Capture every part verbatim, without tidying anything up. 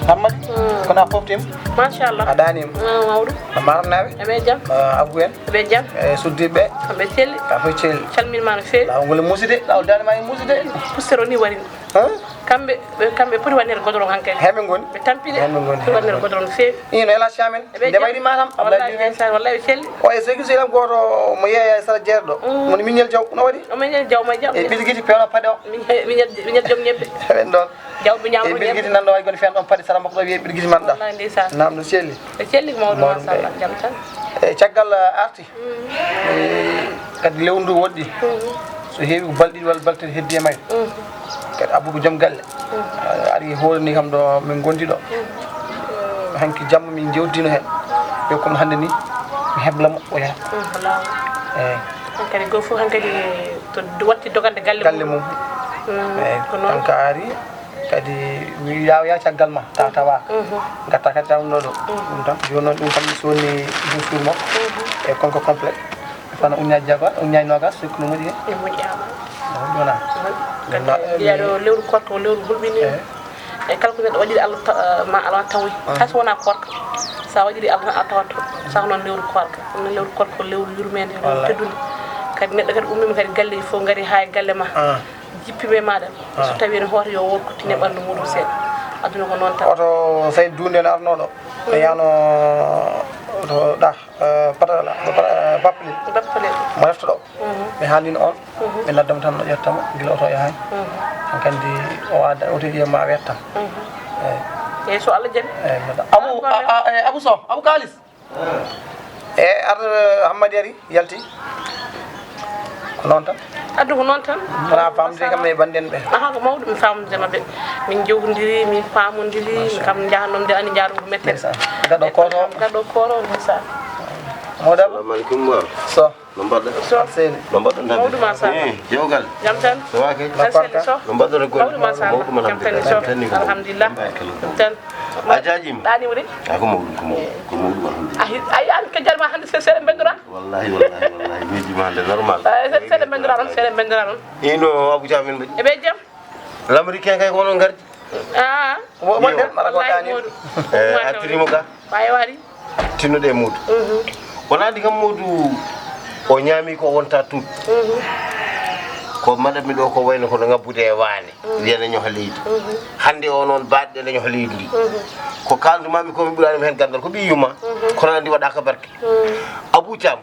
Hammadi, kono a poftiima? Machallah. A ɗaaniima? Mawɗo. A maarnaaɓe? Eɓe jam. Abgu en? Eɓe jam. E suddiiɓe? Eɓe celli. Ka fof celli. Calminma no feewi. Laawol ngol e muusude, laawol daande ma e muusude. Pustero ni wari. Kamɓe, kamɓe poti waɗneede godoron hankadi. Heen ɓe ngoni. Ɓe tampi de. Heen ɓe ngoni. Poti waɗneede godoron no feewi. Ino ela chamen. Eɓe jam. Nde wayri ma kam, Abdoulaye Diouf en. Ndeysaan, wallahi ɓe celli. O e segi selam gooto mo yeeya e sara jeerɗo. Woni Miñel Jaw, no waɗi? O Miñel Jaw ma jam. E ɓiɗi giti pewno paɗe o. Miñel, Miñel, Miñel Jaw ñebbe. Eɓen ɗoon. Jawɓe ñaama e ɓiɗi giti nan ɗo way goni fen ɗon paɗe sara makko ɗo wiye ɓiɗi giti man ɗa. Wallahi ndeysaan. Naam no celli. E celli ko mawɗo machallah, jam tan. E caggal arti. E kadi lewru ndu woɗɗi. So heewi ko balɗe ɗiɗi walla balɗe tati heddi e mayre. Kadi Abou ko joom galle. Ari hoore ni kam ɗo min gondi ɗo. Hanki jamma min jewtino hen. Yo kono hannde ni mi hebla mo o yaha. Eyi. Hankadi goo fof hankadi to watti dogande galle mum. Eyi, ko noon. Kanko ari kadi mi yaw ya caggal ma taw tawa. Gatta kadi taw no ɗo. Ɗum tan joni noon ɗum kam mi sonni bonjour mo. E konko complet. Fana uññaaji jago, uññaaji nogas, sukk no moƴƴi. E moƴƴaama. Wona. Kadi mbiya ɗo lewru korka ko lewru hulɓini. E kala ko neɗɗo waɗiri Allah ma ala tawi. Hay so wona korka. Sa waɗiri Allah a tawat. Sa ko noon lewru korka. Ɗum noon lewru korka ko lewru yurmeende, lewru teddundi. Kadi neɗɗo kadi ummima kadi galleji fof ngari ha e galle ma. Jippi ɓe maɗa. So tawi ene hoota yo won ko tine ɓandu muɗum seeɗa. Aduna ko noon tan. Oto Sayd Dunde no arnoɗo. Ɓe yano oto ɗa. Patala, Bappalel. Bappalel. Mo reftoɗo. Ɓe haalino on. Ɓe noddama tan no ƴettama gila oto yahay. Hankandi o adda oto wiye ma wettam. Eyi. Eyi so Allah jaɓi. Eyi mbaɗa. Abu Abu Sow, Abu Kalis. E ar Hammadi ari yalti. Ko noon tan. Addu ko noon tan. Wona famde kam e banden ɓe. Aha ko mawɗo mi famde maɓɓe. Min jowdiri, min famodiri, kam njahannom de ani njarum ko metten. Ndeysaan. Gaɗo koto. Gaɗo koto ndeysaan. Mawɗo Abba. Assalamu alaikum. So. No mbaɗɗa? So. Seyni. No mbaɗɗa? Mawɗo ma sala. Eh, jawgal. Jam tan. So wake. Arseli so. No mbaɗɗa? Mawɗo ma sala. Mawɗo ma. Jam tan so. Alhamdulillah. Tan. A jaajima. Ɗaanima de. A ko mawɗum, ko mawɗum, ko mawɗum, alhamdulillah. Ayi, ayi, an ka jarma hannde se-, seeɗa mbenndora? Wallahi, wallahi, wallahi, miijima hannde normal. Eh, se-, seeɗa mbenndora noon, seeɗa mbenndora noon. Ino Abou Thiam en mbaɗi. Eɓe jam? L'américain kay ko onon ngardi. Ah. Wallahi, Modou. Eh, artirimo ka? Ɓaye wari? Tinnuɗe e Modou. Wona andi kam Modou o ñaami ko wonta tout. Ko maɗami ɗo ko wayno kono ngabbude e waane. Wiyana ñoha leydi. Hannde o noon baɗɗe ne ñoha leydi ndi. Ko kaldu mami ko mi ɓurani hen gandal ko ɓiyu ma. Kono andi waɗaka barke. Abou Thiam.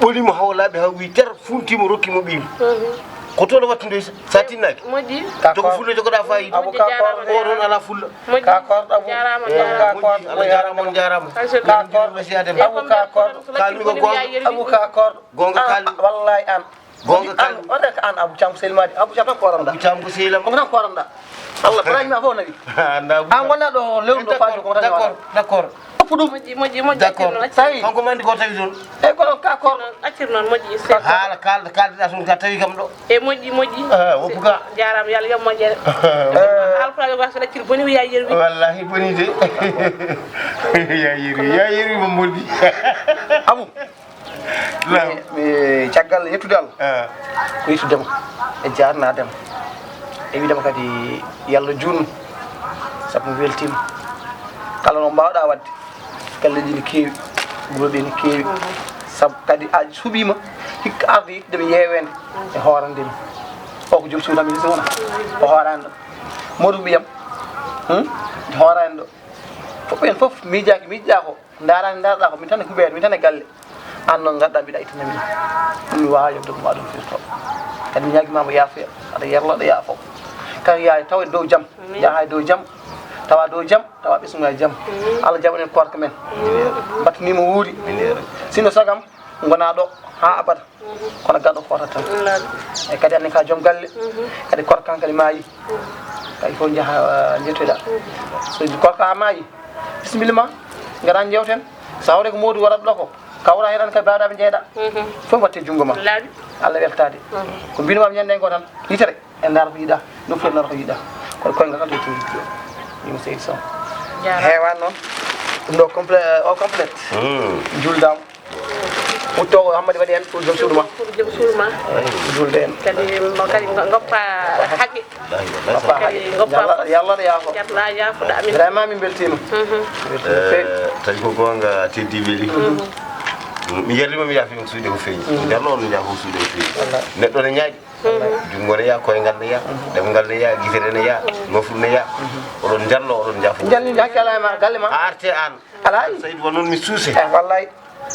Ɓolimo hawlaɓe haw wi ter funtimo rokkimo ɓiyu. Ko toon wattude sa tinnaki. Moƴƴi. Jogo fulla jogoɗa fayida. Abu ka kor. O ɗon ala fulla. Moƴƴi. Ka kor abu. Jarama. Ka kor. Allah jarama on jarama. Ka kor. Abu ka kor. Kalmi ko gonga. Abu ka kor. Gonga kalmi. Wallahi an. Gonga an kalmi. On ka an Abu Thiam Selmadi. Abu Thiam ko koramda. Abu Thiam ko selam. Ko tan koramda. Allah barani ma fof nawi. Anda Abu. An wona ɗo lewdo fajo ko tan. D'accord, d'accord. Ɗoppu ɗum. Moƴƴi, moƴƴi, moƴƴi. D'accord. Tawi kanko mandi ko tawi toon. Eyyi kono ka kor. Accir noon moƴƴi. Haala kalda kaldiɗa toon ka tawi kam ɗo. E moƴƴi, moƴƴi. Woppu ka. Jarama yo Allah yoɓ moƴƴere. Alpulaar yo waso accir boni wiya yerwi. Wallahi boni de. Ya yerwi, ya yerwi mo moƴƴi. Abu. Mi caggal yettude Allah. Ko yettudema e jarnadema e wiidema kadi yo Allah juutnu. Sabu mi weltima kala no mbawɗa wadde. Galleji ne keewi, gureɗe ne keewi. Sabu kadi a suuɓima hikka arde yettude mi yewede e hoorandemi. O ko joom suudam mi wona o hoorani ɗo modu ɓiyam. Hoorani ɗo fof ɓen fof miijaki miijiɗa ko. Ndarani ndarɗa ko min tan e huɓeede min tan e galle. An noon ngarɗa mbiɗa ittana min ɗum mi wawa yobde ko mbaɗum firto. Kadi mi ñaagima mo yaafoya aɗa yerlo aɗa yaafo. Kala yaade tawa e dow jam. Yaha e dow jam. Tawa dow jam tawa ɓesngu e jam. Allah jaɓanen koorka men. Mbattanimo wuuri. Sino sagam gona ɗo ha abada. Kono gaɗo koota tan. E kadi anni ka joom galle. Kadi koota kan kadi maayi. Kadi fof jaha jetoyɗa. So koota ka maayi. Bisimilla ma. Ngara jewten. Sa hawre ko modu waɗat ɗo ko. Kawra heɗan kadi bawɗa ɓe jeyɗa. Fof watte junngo ma. Laaɓi. Allah weltade. Ko mbinumam ñande en ko tan yitere. En ndaara ko yiɗa. Ɗum fof nara ko yiɗa. Kono koye ngal tan to tindi. Yimo seydi sow. Heewan noon. Ɗum ɗo complet o complet. Juldam. Ɓutto ko Hammadi waɗi heen pour joom suudu ma. Pour joom suudu ma. Julde heen. Kadi mo kadi ngo- ngoppa haqqe. Kadi ngoppa fof. Yalla, yalla ne yaafo. Yalla yaafuɗo, amin. Ibrahima, min mbeltiima. Mbeltiima no feewi. Eh, tawi ko goonga, teddiiɓe ɗi. Mi jarnima, mi yaafi on suuɗe ko feeñi. Jarno on, mi yaafi on suuɗe ko feeñi. Neɗɗo ne ñaaƴi. Junngo ne yaa, koyngal ne yaa, ɗemngal ne yaa, gite ɗe ne yaa, nofru ne yaa. Oɗon njallo, oɗon njaafo. Jalni hakke alaa e ma, galle ma. A arte aan. Alaa. Seydi, won noon mi suuse. Eh, wallay.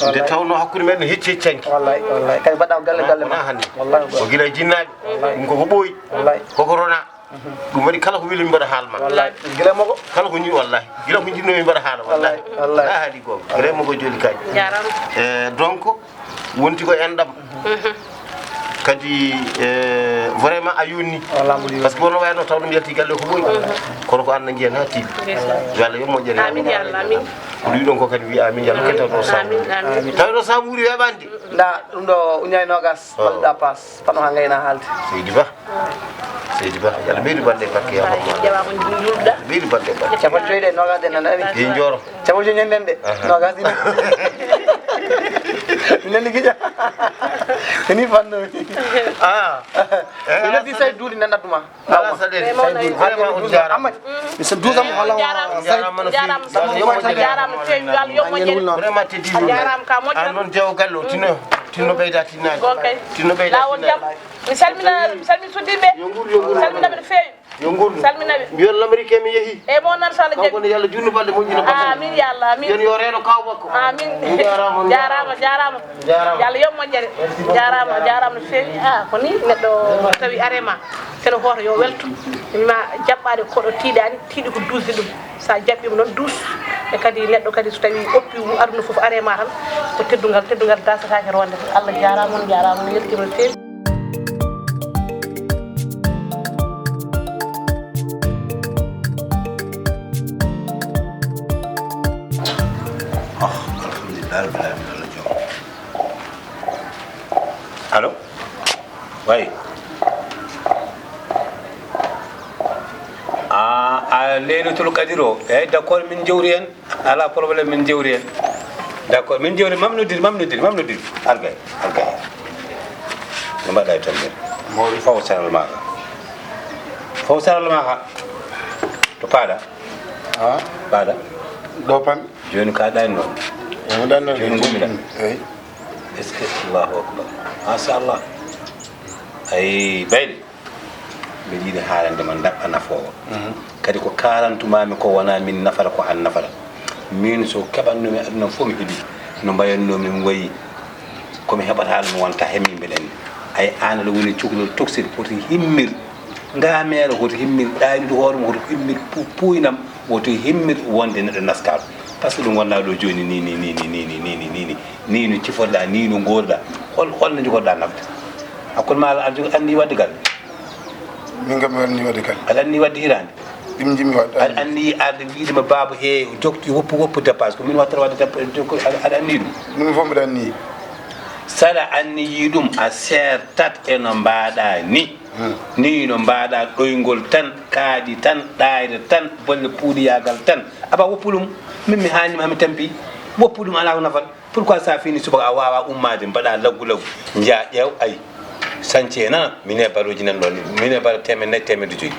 Nde tawnoo hakkunde men no hecci heccanki. Wallay, wallay. Kadi mbaɗɗa ko galle, galle ma. Wonaa hannde. Wallay. Ko gila e jinnaaɓe. Wallay. Ɗum ko ko ɓooyi. Wallay. Ko ko ronaa. Ɗum waɗi kala ko weli mbaɗa haal ma. Wallay. Gila e makko. Kala ko ñi-, wallay. Gila ko njiɗnoo mi mbaɗa haala, wallay. Wallay. Wallay. A haali goonga. Vraiment ko joli kaaji. Jaaraama. Eh, donc, wonti ko enɗam. Kadi, eh, vraiment a yonni. Wallay, mo yonni. Parce que wono wayno taw ɗum yalti galle ko ɓooyi. Kono ko an nangi hen ha tiiɗi. Ndeysaan. Yo Allah yo moƴƴere. Amin ya Allah, amin. Ko ɗum ɗon ko kadi wi amin, yo Allah ketta ɗo samu. Amin, amin. Tawi ɗo samu wuri weɓande. Nda ɗum ɗo uñay nogas, oh, balɗa paas. Fano ha ngayna haalde. Seydi Ba. Seydi Ba, yo Allah ɓeydu balɗe barke, ya Ba, Muhammad. Jawa ko julɗa. Ɓeydu balɗe barke. Capanɗe joyi ɗe, nogas ɗe nana mi. Yo jooro. Capanɗe joyi ñanden de. Aha. Nogas ɗi. Mi nani gija. Ni fanno. Ah. Eh, mi noddi say duuɗi nan adduma. Ala saɗeede. Vraiment, on jaaraama. Amma mi so duusam, eh, wala jaaraama. Jaaraama no feewi. Jaaraama no feewi, yo Allah yo moƴƴere. Vraiment, teddi. A jaaraama ka moƴƴere. An noon jeewo galle o, tinno, tinno ɓeyda tinnaade. Gonkay. Tinno ɓeyda tinnaade. Lawol jam. Mi salmina, mi salmina suddiiɓe. Yo nguur, yo nguur. Salminaɓe no feewi. Yo nguur. Salminaɓe. Mbiyon l'Amérique mi yehi. E mo nan so Allah jaɓi. Kanko ne yo Allah juutnu balɗe, moƴƴina balɗe. Amin ya Allah, amin. Mbiyon yo reeno kaaw makko. Amin. On jaaraama, on jaaraama, jaaraama. Jaaraama. Yo Allah yo moƴƴere. Merci beaucoup. Jaaraama, jaaraama no feewi. Ah, ko ni neɗɗo tawi arema. Seno hoto yo welto. Mi ma jaɓɓaade koɗo tiiɗaani, tiiɗi ko duusde ɗum. So a jaɓɓiima noon duus. E kadi neɗɗo kadi so tawi oppi mum aduna fof arema tan. Ko teddungal, teddungal dasataake ronde. Allah jaaraama, on jaaraama, on weltiima no feewi. Ah, alhamdulillah, rabbil alamin, Allah joom. Allo? Way. Ah, a Leylatul Qadr o. Eyi, d'accord, min jewri hen. Ala problème, min jewri hen. D'accord, min jewri, mam noddiri, mam noddiri, mam noddiri. Argay, argay. No mbaɗɗa e tampere? Mawɗo. Faw saral ma ka. Faw saral ma ka. To paaɗa? Ha? Paaɗa? Ɗo pammi. Jooni ka ɗaani noon. Eyi, mi ɗaani noon. Jooni ngummi ɗa. Eyi. Est-ce que Allahu Akbar. Machallah. Ay, bayɗe. Mbeɗa yiɗi haalande ma ndaɓɓa nafoowo. Mhm. Kadi ko kaalantumaami ko wonaa min nafata, ko aan nafata. Miin so keɓannoomi aduna fof mi heɓii. No mbayatnoomi mi wayi. Ko mi heɓata ɗum wonta hemmi mbeɗa anndi. Ay aan aɗa woni cukalel toksel foti himmir. Ngaameere hoto himmir, ɗaaniiɗo hoore mum hoto himmir, pu-, puuynam woto himmir wonde neɗɗo naskaaɗo. Par ce que ɗum wonnaa ɗo jooni ni, ni, ni, ni, ni, ni, ni, ni, ni, ni, ni no ciforɗaa, ni no ngooruɗaa. Hol, hol no njogorɗaa nafde? Hakkunde ma aɗa anndi waɗde galle? Min kam mi waɗani waɗde galle. Aɗa anndi waɗde hitaande? Ɗum njiɗmi waɗde. Aɗa anndi arde wiide ma baaba he jokti woppu, woppu dépasse. Ko min wattata waɗde dépasse, aɗa, aɗa anndi ɗum? Ɗum fof mbiɗa anndi. So aɗa anndi ɗum, a seertat e no mbaɗa ni. Hmm. Ni no mbaɗa ɗoyngol tan, kaaɗi tan, ɗaayre tan, bolle puuɗiyaagal tan. Aba woppu ɗum, min mi haanima mi tampi. Woppu ɗum alaa ko nafata. Pourquoi sa fini subaka a wawa ummaade mbaɗa laggu laggu? Nja ƴeew ay. Sance nana, min e baroji nan ɗon, min e baro temen nayi, temen joyi.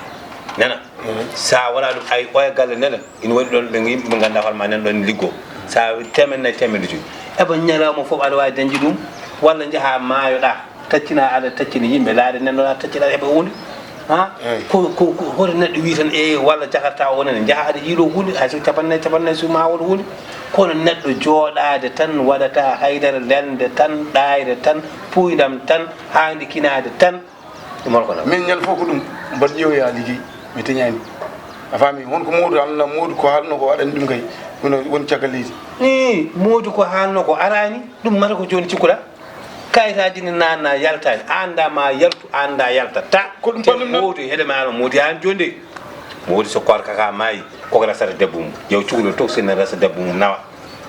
Nana. Mhm. Sa waɗa ɗum ay oya galle nana, ina waɗi ɗon ɓe yimɓe ɓe ngannduɗaa hoore ma nan ɗon liggo. Sa temen nayi, temen joyi. Eba ñalawma fof aɗa wawi dañde ɗum, walla njaha maayoɗa. Taccina aɗa taccini yimɓe, laaɗe nannoɗa tacciɗa heɓa hunde. Ha? Eyi. Ko, ko, ko hoto neɗɗo wi tan, e walla jakarta o nani, njaha aɗa yiiɗo hunde, hay so capannayi, capannayi so ma won hunde. Kono neɗɗo jooɗaade tan, waɗata haydara, lelnde tan, ɗaayre tan, puydam tan, haandi kinaade tan. Ɗum hol ko non? Min ñande fof ko ɗum, mbaɗ ƴeewoya liggey, mi teñani. A faami, won ko Moodu haalno, Moodu ko haalno ko aɗani ɗum kay, kono won caggal leydi. Ii, Moodu ko haalno ko araani, ɗum mata ko jooni cikkuɗa. Kayitaaji ne naanna yaltaani, aan da ma yaltu, aan da yaltataa. Ko ɗum ɓanndu non. Moodi, heɗe maaro moodi haan jooni de. Moodi so koorka ka maayi, koko resata debbo mum. Ƴeew cukalel toksel ne resa debbo mum nawa.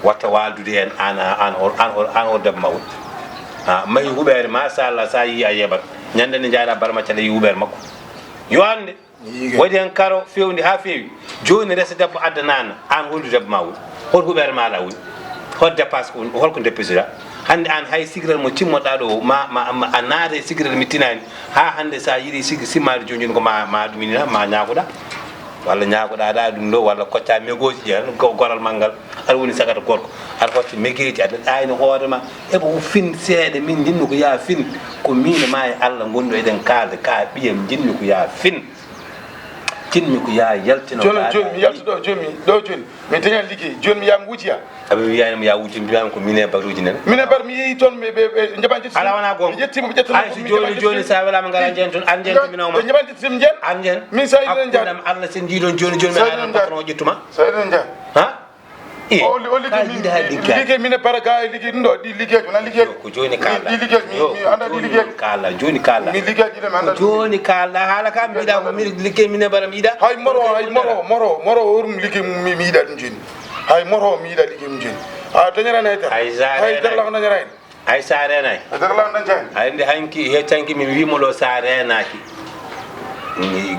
Watta waaldude heen, aan, aan, aan, aan, aan, aan debbo ma woni. Ha, mahi huɓeere, machallah, sa yii a yeeɓat. Ñande nde njahɗa Barma Cale yii huɓeere makko. Yo annde. Waɗi heen karo feewndi haa feewi. Jooni resa debbo adda naanna. Aan holndu debbo ma woni? Hol huɓeere ma alaa woni? Hol dépasse ko woni? Hol ko deppitiɗaa? Hannde aan hay sigiral mo timmoɗaa ɗo, ma, ma, ma a naata e sigiral mi tinaani. Haa hannde so a yiɗi sigi simmaade jooni jooni ko ma, ma ɗum inina, ma ñaagoɗaa. Walla ñaagoɗaa ɗaa ɗum ɗo, walla koccaa megooji ɗi, tan ko goral maa ngal, aɗa woni sagata gorko. Aɗa hoccee megeeji, aɗa ɗaayna hoore ma. Ebo ko fin seeɗa, min njiɗmi ko yaa fin. Ko miin e ma e Allah ngonɗo eɗen kaalda, ka ɓiyam njiɗmi ko yaa fin. Njiɗmi ko yaa yaltino jooni, jooni mi yalta ɗo, jooni mi, ɗo jooni. Mi daña liggey, jooni mi yaha mi wujja. Aɓe wiyaani mo yaa wujja, mbiyaani ko mine baruuji nene. Mine bar mi yehi toon, ɓe, ɓe, ɓe njaɓani jetti. Ala wona goonga. Mi ƴettiima, ɓe ƴettiima. Ay, so jooni, jooni, so a welaama ngara njeen toon, ar njeen to mi nawma. Ɓe njaɓani jetti, mi njeen. Ar njeen. Min so a yiɗi en njaha. Hakkunde am Allah, so njiiɗon jooni, jooni, mi ala patron o ƴettuma. So a yiɗi en njaha. Ha? Eh, o li-, o liggey ka min, yiɗa haa liggaade. Liggey min e bara ga e liggey ɗum ɗo, ɗi liggeeji, wona liggeeji. Yo, ko jooni kaala. Ɗi liggeeji, mi, yo, mi anndaa ɗi jooni liggeeji. Kaala, jooni kaala. Mi liggeeji ɗi mi anndaa. Ko jooni kaala, haala ka mbiɗa ko mi liggey min e bara mi yiɗa. Hay moro, hay moro, moro, moro o ɗum liggey mum mi, mi yiɗa ɗum jooni. Hay moro mi yiɗa liggey mum jooni. A dañaani hay dara. Hay dara. Hay dara la ko dañaani. Hay so a reenaaki. Hay dara la ko dañaani. Hay nde hanki, he tanki min wiimo ɗo so a reenaaki.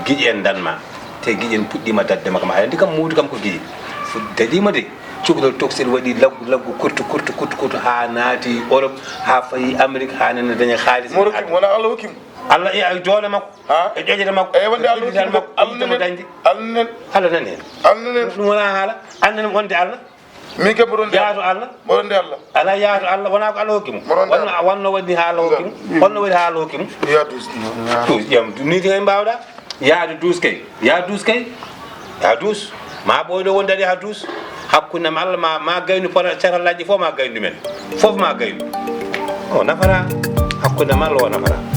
Giƴe en dan ma. Te giƴe en puɗɗiima dadde ma kam. Hay ndi kam muudu kam ko giƴe. Fu-, daɗiima de. Cukalel tokosel waɗi laggu, laggu, kurtu, kurtu, kurtu, kurtu, haa naati Europe, haa fayi Amérique, haa nana daña haalis. Mo rokki mo, wona Allah hokki mo. Allah e, e doole makko. Ha? E ƴoƴre makko. E wonde Allah hokki mo. Allah nani en. Allah nani en. Allah nani en. Ɗum wona haala. Allah nani wonde Allah. Min kam mboɗo nde Allah. Yaadu Allah. Mboɗo nde Allah. Alaa yaadu Allah, wonaa ko Allah hokki mo. Mboɗo nde Allah. Wonno, wonno waɗi haa Allah hokki mo. Mm. Wonno waɗi haa Allah hokki mo. Yaadu. Duus, ƴeew, duus, ni kay mbaawɗaa. Yaadu duus kay. Yaadu duus kay. Yaadu duus. Ma ɓooyɗo wonde aɗa yaha duus. Hakkunde am Allah ma, ma gaynu pota carallaaji fof ma gaynu men. Fof ma gaynu. O nafata. Hakkunde am Allah o nafata.